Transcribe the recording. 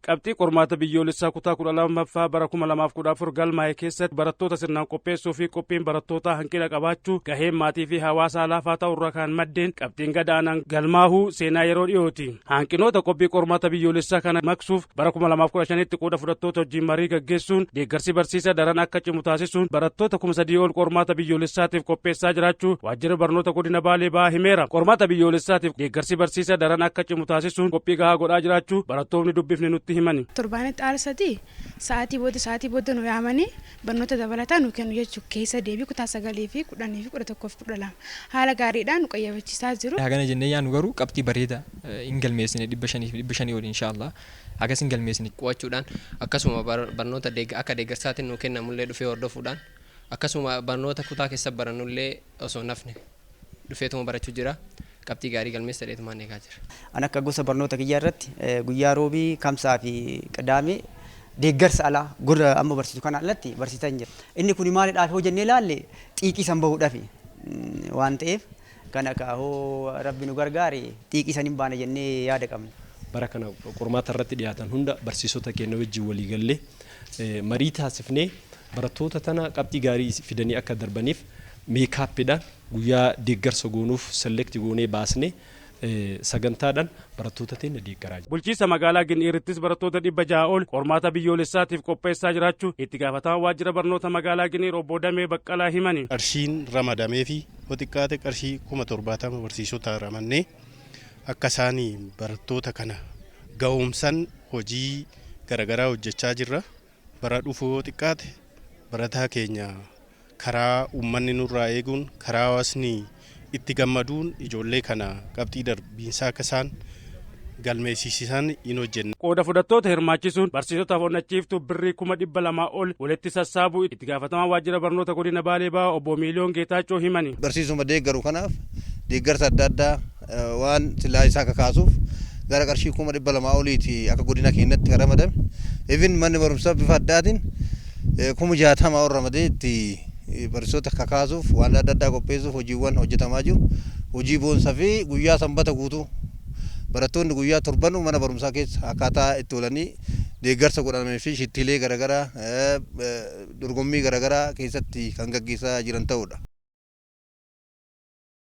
Qabxii qormaata biyyoolessaa kutaa 12ffaa bara 2014 galmaa'e keessatti barattoota sirnaan qopheessuu fi qophiin barattootaa hanqina qabaachuu, gaheen maatii fi hawaasaa laafaa ta'urraa kan maddeen qabxiin gadaanaan galmaahuu seenaa yeroo dhiyooti. Hanqinoota qophii qormaata biyyoolessaa kana maqsuuf bara 2015tti qooda fudhattoota wajjin marii gaggeessuun deeggarsi barsiisaa daran akka cimu taasisuun barattoota 3000 ol qormaata biyyoolessaatiif qopheessaa jiraachuu Waajjira Barnoota Godina Baalee Bahaa himeera. Qormaata biyyoolessaatiif deeggarsi barsiisaa daran akka cimu taasisuun qophii gahaa godhaa jiraachuu barattoonni dubbifne nutti himani. Torbaanitti al 3 sa'aatii booda nu yaamanii barnoota dabalataa nu kennu jechuudha. Keessa deebii kutaa 9 fi 10 fi 11 fi 12 haala gaariidhaan nu qayyabachiisaa jiru. Hagana jennee yaadnu garuu qabxii bareeda hin galmeessine, 500 fi 500 oli inshaallah hagas hin galmeessine. Qo'achuudhaan, akkasuma barnoota akka deeggarsaatiin nu kennamullee dhufee hordofuudhaan, akkasuma barnoota kutaa keessa barannullee osoo nafne dhufeetuma barachuu jira. Qabxii gaarii galmeessa dheetumaan eegaa jira. An akka gosa barnoota kiyyaa irratti guyyaa Roobii, Kamsaa fi Qidaamee deeggarsa alaa gurra amma barsiisu kana alatti barsiisaa hin jira. Inni kun maalidhaaf yoo jennee ilaalle, xiiqii san bahuudhaaf waan ta'eef, kana ka hoo Rabbi nu gargaare xiiqii san hin baana jennee yaada qabna. Bara kana qormaata irratti dhiyaatan hunda barsiisota keenya wajjin walii gallee marii taasifnee, barattoota tana qabxii gaarii fidanii akka darbaniif makeupiidhaan guyyaa deeggarsa goonuuf select goonee baasnee sagantaadhaan barattoota teenya deeggaraa jira. Bulchiinsa magaalaa Gin'iirittis barattoota 600 ol qormaata biyyoolessaatiif qopheessaa jiraachuu itti gaafatamaa waajjira barnoota magaalaa Gin'iir obbo Damee Baqqalaa himani. Qarshiin ramadamee fi yoo xiqqaate qarshii 70,000 barsiisota ramannee akka isaan barattoota kana ga'oomsan hojii garaagaraa hojjechaa jirra. Bara dhufu yoo xiqqaate barataa keenya karaa uummanni nurraa eeguun, karaa hawaasni itti gammaduun ijoollee kana qabxii darbiinsaa akka isaan galmeessisiisan in hojjenna. Qooda fudhattoota hirmaachisuun barsiisotaaf onnachiiftuu birrii 200,000 ol walitti sassaabuu itti gaafatamaa waajjira barnoota godina Baalee Bahaa obbo Miiliyoon Geetaachoo himani. Barsiisuma deeggaru kanaaf deeggarsa adda addaa waan silaa isaa kakaasuuf gara qarshii 200,000 oliiti akka godina keenyatti kan ramadame. Even manni barumsaa bifa addaatiin 60,000 ol ramadee itti barsiisota kakaasuuf waan adda addaa qopheessuuf hojiiwwan hojjetamaa jiru. Hojii boonsaa fi guyyaa Sanbata guutuu barattoonni guyyaa torbanuu mana barumsaa keessa akkaataa itti oolanii deeggarsa godhamee fi shittiilee garaagaraa, dorgommii garaagaraa keessatti kan gaggeessaa jiran ta'uudha.